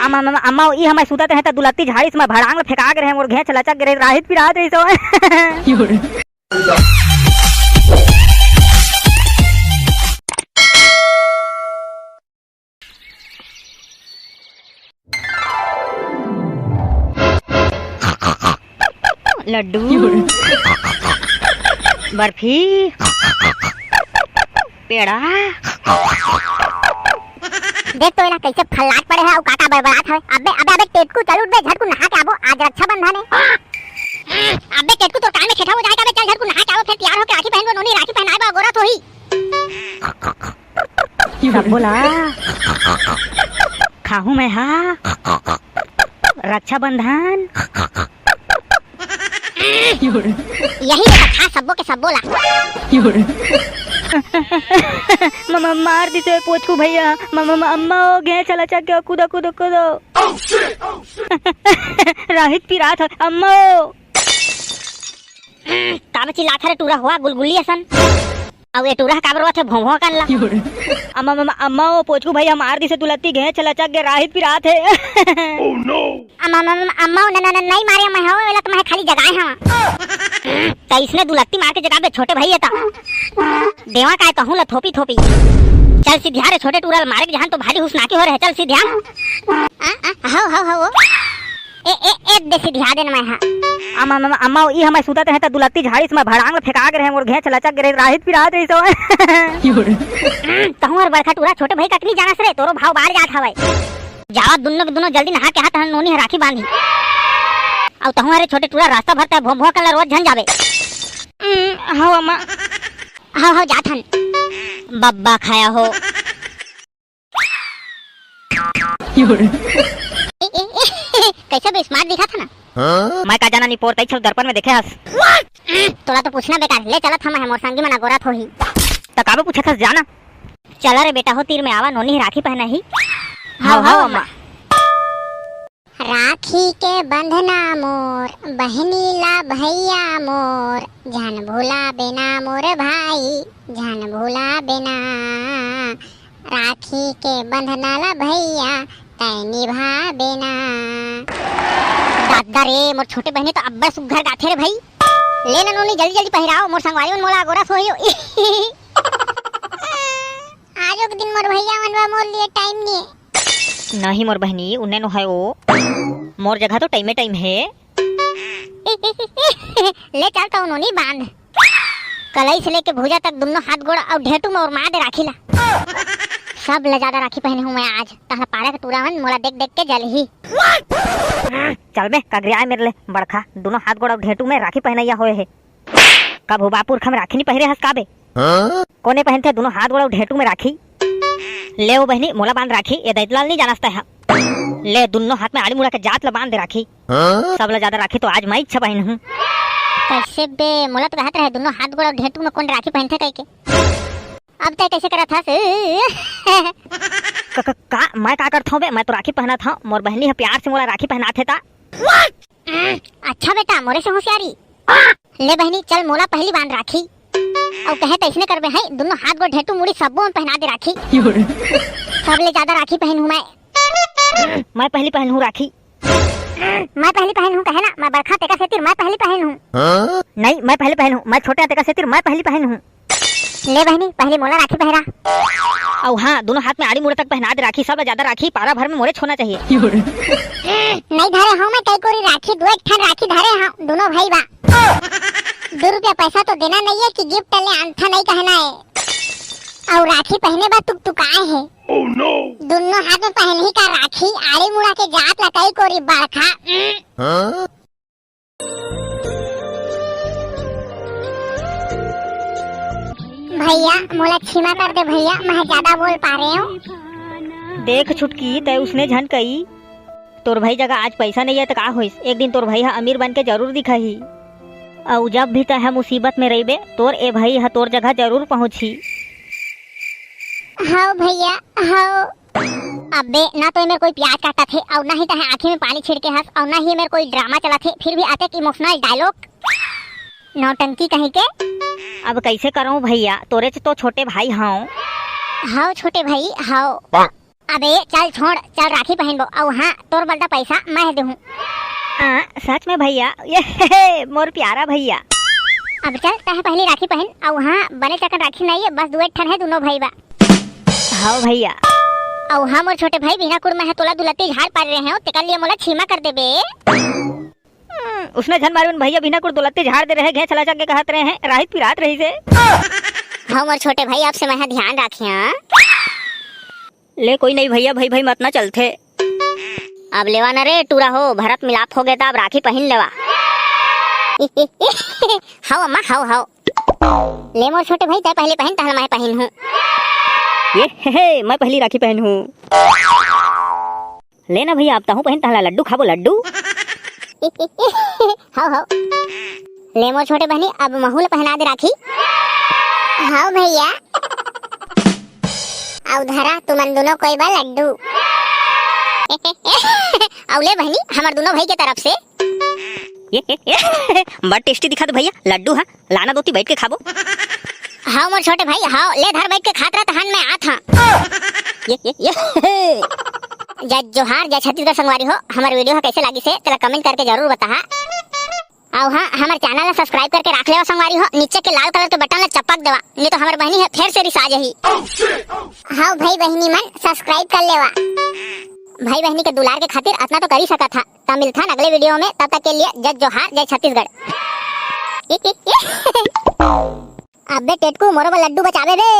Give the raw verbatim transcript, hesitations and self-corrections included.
अम्मा, अम्मा, अम्मा, ई हमर सुतत रहे त दुलत्ती झाड़िस म भड़ांग ल फेंका गे रहे, मोर घेंच लचक गे रहे, राहित पिरात रहिस ओ। लड्डू, बर्फी, पेड़ा। देख तो एला कैसे फल्लाट पड़े हे अउ काका बड़बड़ात हवे। अबे, अबे, अबे टेटकू, चल उठ बे, झटकू नहा के आबो, आज रक्षाबंधन हे। अबे टेटकू, तोर काम में ठेठा हो जाए का बे, चल झटकू नहा के आबो, फेर तियार होके राखी पहनबो, नोनी राखी पहनाए बर गोरा थोही। सब्बो ला खाहूं मैं हा रक्षाबंधन। यही तो खा सब्बो के सब्बो ला। म-, म-, मार दिसे पोचकू भैया, म-, म-, म-, अम्मा हो गे, चला चक के कूदो, कूदो, कूदो। राहित पिरात हे, अम्मा हो। काबर चिल्लात हरे टूरा हुआ गुलगुली असन? अउ ए टूरा ह काबर रोवत हे भोंभों कन ला? अम्मा, अम्मा, अम्मा, ओ पोचकू भई ह मार दिसे दुलत्ती घेंच लचक गे राहित पिरात हे। अम्मा, अम्मा, अम्मा, अम्मा, ओ, न, न, न, नइ मारे मैं हव, एला तो मैं खाली जगाए हव। त इसने दुलत्ती मार के जगाबे छोटे भई हे त। देवा काय कहूं ला थोपी थोपी। चल सिधिया रे छोटे टूरा ल मारे के जहान तो भारी हुसनाकी हो रहे, चल सिधिया। आ, आ, हव, हव, हव, ओ। ए, ए, ए, दे सिधिया देन मैं हा। अम्मा, अम्मा, अम्मा, ई हमर सुतत रहे त दुलत्ती झाड़िस म भड़ांग ल फेंका गे रहे, मोर घेंच लचक गे रहे, राहित पिरात रहिस ओ। तहूं हर बड़खा टूरा छोटे भई ककनी जानस रे, तोरो भाव बाढ़ जात हवय। जावा दुन्नो के दुन्नो जल्दी नहा के हाथ हन नोनी ह राखी बांधी। अउ तहूं हरे छोटे टूरा रास्ता भर तय भों भों कन ला रोज झन जाबे। हव अम्मा। हव, हव, जात हन। बब्बा खाया हो। ए, ए, ए, कैसे बे smart दिखत हे ना? मैं का जाना नी पोर, कई छल दर्पण में देखे हस। तोला तो पूछना बेकार, ले चलत हंव मैं, मोर संगी मन अगोरत होही। त काबर पूछत हस, जाना। चला रे बेटा हो, तीर में आवा, नोनी राखी पहनाही। हव, हव, हव, अम्मा। राखी के बंधना मोर बहिनी ला भैया मोर, झन भुलाबे ना मोर भाई, झन भुलाबे ना। राखी के बंधना ला भैया तैं निभाबे ना। दादा रे, मोर छोटे बहिनी तो अब्बड़ सुग्घर गाथे रे भाई। ले ना नोनी, जल्दी जल्दी पहिराओ, मोर संगवारी मन मोला अगोरस होही। आजो के दिन मोर भैया मन बर मोर लिए time नइ हे। नहीं मोर बहिनी, उन्ने नो है ओ। मोर जगह तो time ए time हे। ले चल तो नोनी बांध। कलई से लेके भुजा तक दुन्नो हाथ गोड़ अउ ढेटू में ओरमा दे राखी ला। सब ले जादा राखी पहने हूँ मैं आज। तहला पारा के टूरा मन मोला देख देख के जलही। चल बे, कगरियाए मेर ले बड़खा, दुन्नो हाथ गोड़ अउ ढेटू में राखी पहनइया होए हे। कभू बापुरखा में राखी नी पहिरे हस का बे? हाँ? कोने पहनथे दुनो हाथ गोड़ अउ ढेटू में राखी? ले ओ बहिनी, मोला बांध राखी, ए दैतलाल नी जानस तैं हा। ले दुनो हाथ में आड़ी मुड़ा के जात ल बांध दे राखी। हाँ? सबले जादा राखी तो आज मैं इच्छा पहिन हूँ। कैसे बे? मोला तो कहत रहे दुनो हाथ गोड़ अउ ढेटू में कोन राखी पहनथे कहिके। अब तैं कैसे करत हस? क-, क-, का? मैं का करत हूँ बे? मैं तो राखी पहनत हूँ, मोर बहिनी ह प्यार से मोला राखी पहनाथे ता। अच्छा बेटा, मोरे से होशियारी। ले बहिनी, चल मोला पहली बांध राखी। अउ कहे तैसने करबे हई, दुनो हाथ गोड़ ढेटू मुड़ी सब्बो में पहना दे राखी। सबले जादा राखी पहन हूँ मैं। मैं पहली पहन हूँ राखी। मैं पहली पहन हूँ कहे ना, मैं बड़खा तेकर सेतिर मैं पहली पहन हूँ। नहीं, मैं पहली पहन हूँ, मैं छोटे तेकर सेतिर मैं पहली पहन हूँ। ले बहिनी, पहली मोला राखी पहिरा। अउ हाँ, दुनो हाथ में आड़ी मुड़ा तक पहना दे राखी, सबले जादा राखी पारा भर में मोरे छोना चाहिए। नहीं धरे हूँ मैं कई कोरी राखी, दू एक ठन राखी धरे हूँ, दुनो भाई बा। दू रुपया पैसा तो देना नहीं है कि gift ले आंथा नहीं कहना है। अउ राखी पहने बा तुकतुकाए है। Oh no! दुनो हाथ में पहनही का राखी, आड़ी मुड़ा के जात ला कई कोरी बड़खा। हाँ? भैया, मोला क्षमा कर दे भैया, मैं ज्यादा बोल पा रहे हूँ। देख छुटकी, तै उसने झन कही, तोर भाई जगह आज पैसा नहीं है त का होइस? एक दिन तोर भाई ह अमीर बन के जरूर दिखाही। अउ जब भी तै ह मुसीबत में रहिबे, तोर ए भाई ह तोर जगह जरूर पहुँचही। हव भैया, हव। अबे, ना तो एमेर कोई प्याज काटत हे, अउ ना ही तहे आँखी में पानी छिड़के हस, अउ ना ही एमेर कोई drama चलत हे, फिर भी अतेक emotional dialogue। नौटंकी कहीं के। अब कैसे करऊं भैया, तोरेच तो छोटे भाई हव। हव छोटे भाई, हव। अबे चल छोड़, चल राखी पहिनबो, अउ हाँ, तोर बदला पैसा मैं देहूँ। हाँ, सच में भैया, ये हे, मोर प्यारा भैया। अब चल, तह पहली राखी पहिन, अउ हाँ, बने चकन राखी नहीं है, बस दुए ठन है दोनों भाई बा। हाँ भैया। अउ हाँ मोर छोटे भाई, बिना कुड़ मैं तोला दुलत्ती झाड़ पार रहे हो, तेकर लिए मोला क्षमा कर देबे। हम्म, उसने झन मारे उन भैया बिना कुड़ दुलत्ती झाड़ दे रहे, घे चला जाके कहत रहे हैं, राहित पिरात रही से। हाँ मोर छोटे भाई, अब से मैं ध्यान राखिया। ले कोई नहीं भैया, भाई भाई मत ना चलथे। अब लेवा ना रे टूरा हो, भरत मिलाप हो गए त अब राखी पहिन लेवा। हाव अम्मा, हाव, हाव। ले मोर छोटे भाई, तय पहले पहिन, तहला मैं पहिन हूँ। ये हे, हे, मैं पहली राखी पहन हूँ। ले ना भैया, अब तहूँ पहिन, तहला लड्डू खाबो, लड्डू। हाव, हाव। ले मोर छोटे बहनी, अब महू ल पहना दे राखी। हाव भैया। अउ धरा तुमन दोनों कोई बा लड्डू। अउ ले बहनी, हमर दोनों भाई के तरफ से। ये, ये, ये, बड़ टेस्टी दिखत भैया लड्डू हा। लाना दोती बैठ के खाबो। हाव मोर छोटे भाई, हाव, ले धर बैठ के खात रह, तहन मैं आत हाँ। ये, ये, ये। जय जोहार, जय छत्तीसगढ़ संगवारी हो। हमर वीडियो ह कैसे लागिस हे, तेला कमेंट करके जरूर बताहा। अउ हाँ, हमर चैनल ला सब्सक्राइब करके राख लेवा संगवारी हो, नीचे के लाल कलर के बटन ला चपक देवा, नहीं तो हमर बहनी ह फेर से रिसा जाही। हाव भाई बहनी मन, सब्सक्राइब कर लेवा। भाई बहनी के दुलार के खातिर अतना तो कर ही सकत हा। त मिलथन अगले वीडियो में, तब तक के लिए जय जोहार, जय छत्तीसगढ़। अबे टेटकू, मोरो बर लड्डू बचाबे बे।